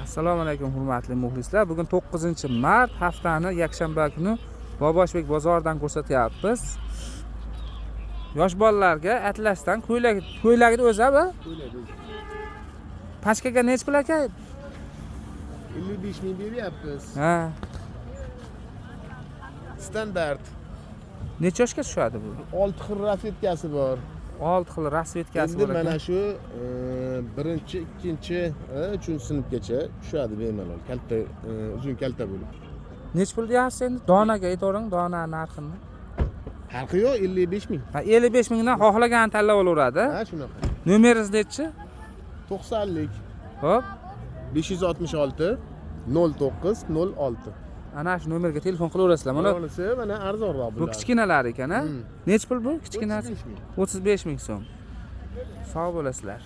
Assalomu alaykum, hurmatli muxlislar. Bugun 9-mart, haftani yakshanba kuni Boboshbek bozoridan ko'rsatyapmiz. Yosh bolalarga atlasdan ko'ylak, ko'ylagini o'zi bu. Pachkaga nechi pul, aka? 55 ming beryapmiz. Ha. Standart. Necha yoshga tushadi bu? Olti xil расцветка si bor. Olti xil расцветка si Endi bor ekan. Mana shu birinchi, ikkinchi, uchinchi sinfgacha tushadi bemalol. Kalta, uzun kalta bo'lib. Nechi pul deyapsiz endi? Donaga aytavering, dona narxini. Farqi yo'q, 55 ming. Ha, 55 mingdan xohlaganini tanlab olaveradi. Ha, shunaqa. Nomeringiz nechi? 90lik Xo'p. 566 09 06. Ana shu nomerga telefon qilaverasizlar. Mana Bunisi mana arzonroq bu bo'ladi. Kichkinalari ekan, a? Hmm. Nechi pul bu kichkinasi? 35 ming. 35 ming so'm. Sog' bo'lasizlar.